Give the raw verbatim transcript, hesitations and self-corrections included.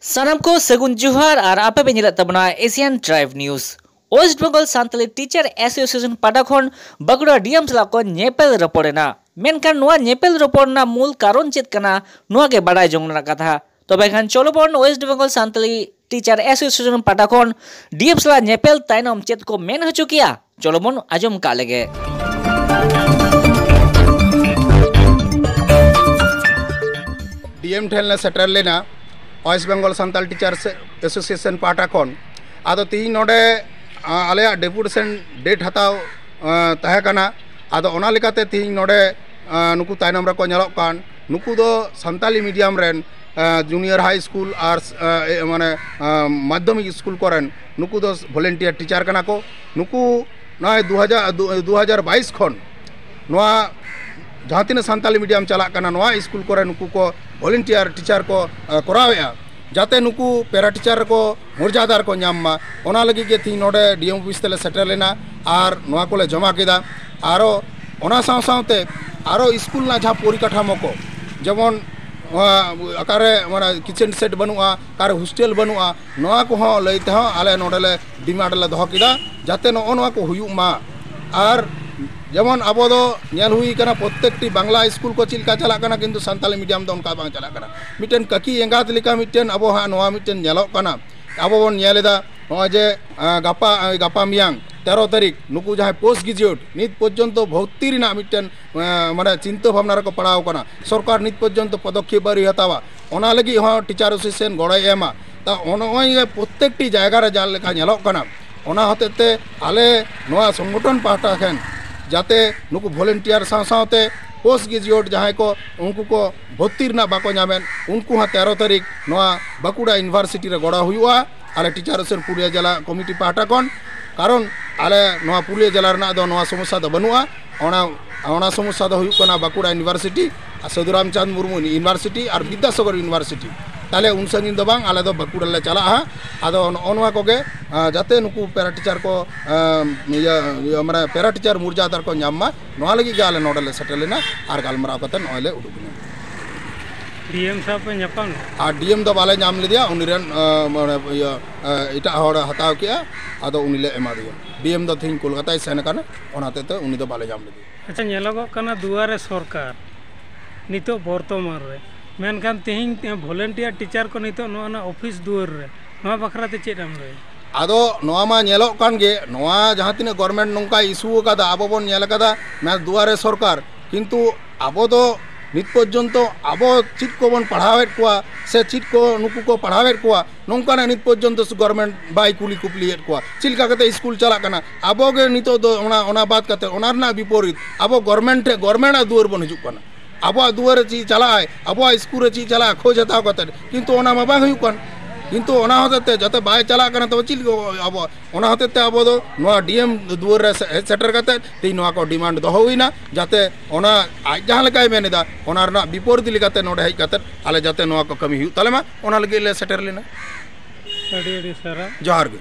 ᱥᱟᱱᱟᱢ ᱠᱚ ᱥᱟᱹᱜᱩᱱ ᱡᱚᱦᱟᱨ ᱟᱨ ᱟᱯᱮ ᱯᱮ ᱧᱮᱞᱮᱫ ᱛᱟᱵᱚᱱᱟ Asian Tribe News᱾ West Bengal Santali Teacher Association ᱯᱟᱦᱴᱟ ᱠᱷᱚᱱ ᱵᱟᱸᱠᱩᱲᱟ D M ᱥᱟᱞᱟᱜ ᱠᱚ ᱧᱮᱯᱮᱞ ᱨᱚᱯᱚᱲ ᱮᱱᱟ᱾ ᱢᱮᱱᱠᱷᱟᱱ ᱱᱚᱣᱟ ᱧᱮᱯᱮᱞ ᱨᱚᱯᱚᱲ ᱨᱮᱱᱟᱜ ᱢᱩᱞ ᱠᱟᱨᱚᱱ ᱪᱮᱫ ᱠᱟᱱᱟ, ᱱᱚᱣᱟ ᱜᱮ ᱵᱟᱰᱟᱭ ᱡᱚᱝ ᱨᱮᱱᱟᱜ ᱠᱟᱛᱷᱟ᱾ ᱛᱚᱵᱮ ᱠᱷᱟᱱ ᱪᱚᱞᱚ ᱵᱚᱱ West Bengal Santali Teacher Association ᱯᱟᱦᱴᱟ ᱠᱷᱚᱱ D M ᱥᱟᱞᱟᱜ ᱧᱮᱯᱮᱞ ᱛᱟᱭᱱᱚᱢ ᱪᱮᱫ ᱠᱚ ᱢᱮᱱ ᱦᱚᱪᱚ ᱠᱮᱭᱟ, ᱪᱚᱞᱚ ᱵᱚᱱ ᱟᱸᱡᱚᱢ ᱠᱟᱜ ᱞᱮᱜᱮ᱾ D M ᱴᱷᱮᱱ ᱞᱮ ᱥᱮᱴᱮᱨ ᱞᱮᱱᱟ West Bengal Santali Teachers Association ᱯᱟᱦᱴᱟ ᱠᱷᱚᱱ᱾ ᱟᱫᱚ ᱛᱤᱦᱤᱧ ᱱᱚᱰᱮ, ᱟ, ᱟᱞᱮᱭᱟᱜ deputation date ᱦᱟᱛᱟᱣ, ᱟ, ᱛᱟᱦᱮᱸ ᱠᱟᱱᱟ᱾ ᱟᱫᱚ ᱚᱱᱟ ᱞᱮᱠᱟᱛᱮ ᱛᱤᱦᱤᱧ ᱱᱚᱰᱮ, ᱟ, ᱱᱩᱠᱩ ᱛᱟᱭᱱᱚᱢ ᱨᱮᱠᱚ ᱧᱮᱞᱚᱜ ᱠᱟᱱ, ᱱᱩᱠᱩ ᱫᱚ ᱥᱟᱱᱛᱟᱞᱤ medium ᱨᱮᱱ, ᱟ, junior high school ᱟᱨ, ᱟ, ᱮ, ᱢᱟᱱᱮ, ᱟ, ᱢᱟᱫᱽᱫᱷᱚᱢᱤᱠ ᱥᱠᱩᱞ ᱠᱚᱨᱮᱱ ᱱᱩᱠᱩ ᱫᱚ volunteer teacher ᱠᱟᱱᱟ ᱠᱚ᱾ ᱱᱩᱠᱩ ᱱᱚᱜᱼᱚᱭ ᱫᱩ ᱦᱟᱡᱟᱨ, ᱫᱩ, ᱫᱩ ᱦᱟᱡᱟᱨ ᱵᱟᱭᱤᱥ ᱠᱷᱚᱱ ᱱᱚᱣᱟ ᱡᱟᱦᱟᱸ ᱛᱤᱱᱟᱹᱜ ᱥᱟᱱᱛᱟᱞᱤ medium ᱪᱟᱞᱟᱜ ᱠᱟᱱᱟ, ᱱᱚᱣᱟ ᱥᱠᱩᱞ ᱠᱚᱨᱮ ᱱᱩᱠᱩ ᱠᱚ volunteer teacher ᱠᱚ, ᱟ, ᱠᱚᱨᱟᱣᱮᱫᱼᱟ, ᱡᱟᱛᱮ ᱱᱩᱠᱩ para teacher ᱨᱮᱠᱚ ᱢᱚᱨᱡᱟᱫᱟ ᱨᱮᱠᱚ ᱧᱟᱢ ᱢᱟ᱾ ᱚᱱᱟ ᱞᱟᱹᱜᱤᱫ ᱜᱮ ᱛᱮᱦᱮᱧ ᱱᱚᱰᱮ D M office ᱛᱮᱞᱮ ᱥᱮᱴᱮᱨ ᱞᱮᱱᱟ ᱟᱨ ᱱᱚᱣᱟ ᱠᱚᱞᱮ ᱡᱚᱢᱟ ᱠᱮᱫᱟ᱾ ᱟᱨᱚ ᱚᱱᱟ ᱥᱟᱶ ᱥᱟᱶᱛᱮ ᱟᱨᱚ ᱥᱠᱩᱞ ᱨᱮᱱᱟᱜ ᱡᱟᱦᱟᱸ ᱯᱚᱨᱤᱠᱟᱴᱷᱟᱢᱳ ᱠᱚ, ᱡᱮᱢᱚᱱ, ᱱᱚᱣᱟ ᱚᱠᱟᱨᱮ ᱢᱟᱱᱮ kitchen set ᱵᱟᱹᱱᱩᱜᱼᱟ, ᱚᱠᱟᱨᱮ hostel ᱵᱟᱹᱱᱩᱜᱼᱟ, ᱱᱚᱣᱟ ᱠᱚᱦᱚᱸ ᱞᱟᱹᱭ ᱛᱮᱦᱚᱸ ᱟᱞᱮ ᱱᱚᱰᱮ ᱞᱮ demand ᱞᱮ ᱫᱚᱦᱚ ᱠᱮᱫᱟ, ᱡᱟᱛᱮ ᱱᱚᱜᱼᱚ ᱱᱚᱣᱟ ᱠᱚ ᱦᱩᱭᱩᱜ ᱢᱟ᱾ ᱟᱨ ᱡᱮᱢᱚᱱ ᱟᱵᱚ ᱫᱚ ᱧᱮᱞ ᱦᱩᱭ ᱠᱟᱱᱟ, ᱯᱨᱚᱛᱛᱮᱠᱴᱤ ᱵᱟᱝᱞᱟ ᱥᱠᱩᱞ ᱠᱚ ᱪᱮᱫ ᱞᱮᱠᱟ ᱪᱟᱞᱟᱜ ᱠᱟᱱᱟ, ᱠᱤᱱᱛᱩ ᱥᱟᱱᱛᱟᱞᱤ medium ᱫᱚ ᱚᱱᱠᱟ ᱵᱟᱝ ᱪᱟᱞᱟᱜ ᱠᱟᱱᱟ᱾ ᱢᱤᱫᱴᱮᱱ ᱠᱟᱹᱠᱤ ᱮᱸᱜᱟᱛ ᱞᱮᱠᱟ ᱢᱤᱫᱴᱮᱱ ᱟᱵᱚ ᱦᱟᱸᱜ ᱱᱚᱣᱟ ᱢᱤᱫᱴᱮᱱ ᱧᱮᱞᱚᱜ ᱠᱟᱱᱟ᱾ ᱟᱵᱚ ᱵᱚᱱ ᱧᱮᱞ ᱮᱫᱟ, ᱱᱚᱜᱼᱚᱭ ᱡᱮ, ᱟᱸ, ᱜᱟᱯᱟ, ᱟᱸ, ᱜᱟᱯᱟ ᱢᱮᱭᱟᱝ ᱛᱮᱨᱚ ᱛᱟᱹᱨᱤᱠᱷ ᱱᱩᱠᱩ ᱡᱟᱦᱟᱸᱭ post graduate ᱱᱤᱛ ᱯᱚᱨᱡᱚᱱᱛᱚ ᱵᱷᱚᱨᱛᱤ ᱨᱮᱱᱟᱜ ᱢᱤᱫᱴᱮᱱ, ᱟᱸ, ᱢᱟᱱᱮ ᱪᱤᱱᱛᱟᱹ ᱵᱷᱟᱵᱽᱱᱟ ᱨᱮᱠᱚ ᱯᱟᱲᱟᱣ ᱠᱟᱱᱟ, ᱥᱚᱨᱠᱟᱨ ᱱᱤᱛ ᱯᱚᱨᱡᱚᱱᱛᱚ ᱯᱚᱫᱚᱠᱷᱮᱯ ᱟᱹᱣᱨᱤ ᱦᱟᱛᱟᱣᱟ᱾ ᱚᱱᱟ ᱞᱟᱹᱜᱤᱫ ᱦᱚᱸ Teacher Association ᱜᱚᱲᱚᱭ ᱮᱢᱟ᱾ ᱛᱟ ᱱᱚᱜᱼᱚᱭ ᱡᱮ ᱯᱨᱚᱛᱛᱮᱠᱴᱤ ᱡᱟᱭᱜᱟ ᱨᱮ ᱡᱟᱦᱟᱸ ᱞᱮᱠᱟ ᱧᱮᱞᱚᱜ ᱠᱟᱱᱟ, ᱚᱱᱟ ᱦᱚᱛᱮᱡ ᱛᱮ ᱟᱞᱮ ᱱᱚᱣᱟ ᱥᱚᱝᱜᱚᱴᱷᱚᱱ ᱯᱟᱦᱴᱟ ᱴᱷᱮᱱ ᱡᱟᱛᱮ ᱱᱩᱠᱩ volunteer ᱥᱟᱶ ᱥᱟᱶᱛᱮ post graduate ᱡᱟᱦᱟᱸᱭ ᱠᱚ, ᱩᱱᱠᱩ ᱠᱚ ᱵᱷᱚᱨᱛᱤ ᱨᱮᱱᱟᱜ ᱵᱟᱠᱚ ᱧᱟᱢᱮᱫ, ᱩᱱᱠᱩ ᱦᱚᱸ ᱛᱮᱨᱚ ᱛᱟᱹᱨᱤᱠᱷ ᱱᱚᱣᱟ ᱵᱟᱸᱠᱩᱲᱟ University ᱨᱮ ᱜᱚᱲᱚ ᱦᱩᱭᱩᱜᱼᱟ᱾ ᱟᱞᱮ Teacher Association ᱯᱩᱨᱩᱞᱤᱭᱟᱹ ᱡᱮᱞᱟ ᱠᱚᱢᱤᱴᱤ ᱯᱟᱦᱴᱟ ᱠᱷᱚᱱ, ᱠᱟᱨᱚᱱ ᱟᱞᱮ ᱱᱚᱣᱟ ᱯᱩᱨᱩᱞᱤᱭᱟᱹ ᱡᱮᱞᱟ ᱨᱮᱱᱟᱜ ᱫᱚ ᱱᱚᱣᱟ ᱥᱚᱢᱚᱥᱥᱟ ᱫᱚ ᱵᱟᱹᱱᱩᱜᱼᱟ᱾ ᱚᱱᱟ, ᱚᱱᱟ ᱥᱚᱢᱚᱥᱥᱟ ᱫᱚ ᱦᱩᱭᱩᱜ ᱠᱟᱱᱟ ᱵᱟᱸᱠᱩᱲᱟ University ᱟᱨ ᱥᱟᱹᱫᱷᱩ ᱨᱟᱢᱪᱟᱸᱫᱽ ᱢᱩᱨᱢᱩ University ᱟᱨ ᱵᱤᱫᱽᱫᱟᱥᱟᱜᱚᱨ University᱾ ᱛᱟᱦᱞᱮ ᱩᱱ ᱥᱟᱺᱜᱤᱧ ᱫᱚ ᱵᱟᱝ, ᱟᱞᱮ ᱫᱚ ᱵᱟᱸᱠᱩᱲᱟ ᱞᱮ ᱪᱟᱞᱟᱜᱼᱟ᱾ ᱟᱫᱚ ᱱᱚᱜᱼᱚ ᱱᱚᱣᱟ ᱠᱚᱜᱮ, ᱟᱸ, ᱡᱟᱛᱮ ᱱᱩᱠᱩ para teacher ᱠᱚ, ᱟᱸ, ᱤᱭᱟᱹ, ᱤᱭᱟᱹ, ᱢᱟᱱᱮ para teacher ᱢᱚᱨᱡᱟᱫᱟ ᱨᱮᱠᱚ ᱧᱟᱢ ᱢᱟ, ᱱᱚᱣᱟ ᱞᱟᱹᱜᱤᱫ ᱜᱮ ᱟᱞᱮ ᱱᱚᱰᱮ ᱞᱮ ᱥᱮᱴᱮᱨ ᱞᱮᱱᱟ ᱟᱨ ᱜᱟᱞᱢᱟᱨᱟᱣ ᱠᱟᱛᱮ ᱱᱚᱜᱼᱚᱭ ᱞᱮ ᱩᱰᱩᱠ ᱮᱱᱟ᱾ ᱰᱤ ᱮᱢ ᱥᱟᱶ ᱯᱮ ᱧᱟᱯᱟᱢ ᱞᱮᱱᱟ? ᱟᱨ ᱰᱤ ᱮᱢ ᱫᱚ ᱵᱟᱞᱮ ᱧᱟᱢ ᱞᱮᱫᱮᱭᱟ, ᱩᱱᱤ ᱨᱮᱱ, ᱟᱸ, ᱢᱟᱱᱮ, ᱤᱭᱟᱹ, ᱟᱸ, ᱮᱴᱟᱜ ᱦᱚᱲᱮ ᱦᱟᱛᱟᱣ ᱠᱮᱜᱼᱟ, ᱟᱫᱚ ᱩᱱᱤ ᱞᱮ ᱮᱢᱟ ᱫᱮᱭᱟ᱾ ᱰᱤ ᱮᱢ ᱫᱚ ᱛᱮᱦᱮᱧ ᱠᱳᱞᱠᱟᱛᱟᱭ ᱥᱮᱱ ᱟᱠᱟᱱᱟ, ᱚᱱᱟ ᱦᱚᱛᱮᱡ ᱛᱮ ᱩᱱᱤ ᱫᱚ ᱵᱟᱞᱮ ᱧᱟᱢ ᱞᱮᱫᱮᱭᱟ᱾ ᱟᱪᱪᱷᱟ, ᱧᱮᱞᱚᱜᱚᱜ ᱠᱟᱱᱟ ᱫᱩᱣᱟᱨᱮ ᱥᱚᱨᱠᱟᱨ ᱱᱤᱛᱚᱜ ᱵᱚᱨᱛᱚᱢᱟᱱ ᱨᱮ, ᱢᱮᱱᱠᱷᱟᱱ ᱛᱮᱦᱮᱧ ᱵᱷᱚᱞᱮᱱᱴᱤᱭᱟᱨ ᱴᱤᱪᱟᱨ ᱠᱚ ᱱᱤᱛᱚᱜ ᱱᱚᱣᱟ ᱱᱟ ᱚᱯᱷᱤᱥ ᱫᱩᱣᱟᱹᱨ ᱨᱮ, ᱱᱚᱣᱟ ᱵᱟᱠᱷᱨᱟ ᱛᱮ ᱪᱮᱫ ᱮᱢ ᱞᱟᱹᱭᱟ? ᱟᱫᱚ ᱱᱚᱣᱟ ᱢᱟ ᱧᱮᱞᱚᱜ ᱠᱟᱱ ᱜᱮ, ᱱᱚᱣᱟ ᱡᱟᱦᱟᱸ ᱛᱤᱱᱟᱹᱜ ᱜᱚᱨᱢᱮᱱᱴ ᱱᱚᱝᱠᱟᱭ ᱤᱥᱩ ᱟᱠᱟᱫᱟ, ᱟᱵᱚ ᱵᱚᱱ ᱧᱮᱞ ᱟᱠᱟᱫᱟ, ᱢᱮᱱ ᱫᱩᱣᱟᱨᱮ ᱥᱚᱨᱠᱟᱨ, ᱠᱤᱱᱛᱩ ᱟᱵᱚ ᱫᱚ ᱱᱤᱛ ᱯᱚᱨᱡᱚᱱᱛᱚ ᱟᱵᱚ ᱪᱮᱫ ᱠᱚᱵᱚᱱ ᱯᱟᱲᱦᱟᱣᱮᱫ ᱠᱚᱣᱟ ᱥᱮ ᱪᱮᱫ ᱠᱚ ᱱᱩᱠᱩ ᱠᱚ ᱯᱟᱲᱦᱟᱣᱮᱫ ᱠᱚᱣᱟ, ᱱᱚᱝᱠᱟᱱᱟᱜ ᱱᱤᱛ ᱯᱚᱨᱡᱚᱱᱛᱚ ᱜᱚᱨᱢᱮᱱᱴ ᱵᱟᱭ ᱠᱩᱞᱤ ᱠᱩᱯᱞᱤᱭᱮᱫ ᱠᱚᱣᱟ᱾ ᱪᱮᱫ ᱞᱮᱠᱟ ᱠᱟᱛᱮ ᱤᱥᱠᱩᱞ ᱪᱟᱞᱟᱜ ᱠᱟᱱᱟ? ᱟᱵᱚ ᱜᱮ ᱱᱤᱛᱚᱜ ᱫᱚ ᱚᱱᱟ, ᱚᱱᱟ ᱵᱟᱫ ᱠᱟᱛᱮ, ᱚᱱᱟ ᱨᱮᱱᱟᱜ ᱵᱤᱯᱚᱨᱤᱛ ᱟᱵᱚ ᱜᱚᱨᱢᱮᱱᱴ ᱴᱷᱮᱱ, ᱜᱚᱨᱢᱮᱱᱴ ᱟᱜ ᱫᱩᱣᱟᱹᱨ ᱵᱚᱱ ᱦᱤᱡᱩᱜ ᱠᱟᱱᱟ᱾ ᱟᱵᱚᱣᱟᱜ ᱫᱩᱣᱟᱹᱨ ᱨᱮ ᱪᱮᱫ ᱪᱟᱞᱟᱜᱼᱟᱭ, ᱟᱵᱚᱣᱟᱜ ᱤᱥᱠᱩᱞ ᱨᱮ ᱪᱮᱫ ᱪᱟᱞᱟᱜᱼᱟ, ᱠᱷᱳᱡᱽ ᱦᱟᱛᱟᱣ ᱠᱟᱛᱮ, ᱠᱤᱱᱛᱩ ᱚᱱᱟ ᱢᱟ ᱵᱟᱝ ᱦᱩᱭᱩᱜ ᱠᱟᱱ᱾ ᱠᱤᱱᱛᱩ ᱚᱱᱟ ᱦᱚᱛᱮᱡ ᱛᱮ ᱡᱟᱛᱮ ᱵᱟᱭ ᱪᱟᱞᱟᱜ ᱠᱟᱱᱟ, ᱛᱚᱵᱮ ᱪᱮᱫ ᱠᱚ ᱟᱵᱚ, ᱚᱱᱟ ᱦᱚᱛᱮᱡ ᱛᱮ ᱟᱵᱚ ᱫᱚ ᱱᱚᱣᱟ ᱰᱤ ᱮᱢ ᱫᱩᱣᱟᱹᱨ ᱨᱮ ᱥᱮ-, ᱦᱮᱡ ᱥᱮᱴᱮᱨ ᱠᱟᱛᱮ ᱛᱮᱦᱮᱧ ᱱᱚᱣᱟ ᱠᱚ ᱰᱤᱢᱟᱱᱰ ᱫᱚᱦᱚ ᱦᱩᱭᱱᱟ, ᱡᱟᱛᱮ ᱚᱱᱟ ᱟᱡ ᱡᱟᱦᱟᱸ ᱞᱮᱠᱟᱭ ᱢᱮᱱ ᱮᱫᱟ, ᱚᱱᱟ ᱨᱮᱱᱟᱜ ᱵᱤᱯᱚᱨᱤᱛ ᱞᱮᱠᱟᱛᱮ ᱱᱚᱰᱮ ᱦᱮᱡ ᱠᱟᱛᱮ ᱟᱞᱮ ᱡᱟᱛᱮ ᱱᱚᱣᱟ ᱠᱚ ᱠᱟᱹᱢᱤ ᱦᱩᱭᱩᱜ ᱛᱟᱞᱮ ᱢᱟ, ᱚᱱᱟ ᱞᱟᱹᱜᱤᱫ ᱞᱮ ᱥᱮᱴᱮᱨ ᱞᱮᱱᱟ᱾ ᱟᱹᱰᱤ ᱟᱹᱰᱤ ᱥᱟᱨᱦᱟᱣ᱾ ᱡᱚᱦᱟᱨ ᱜᱮ᱾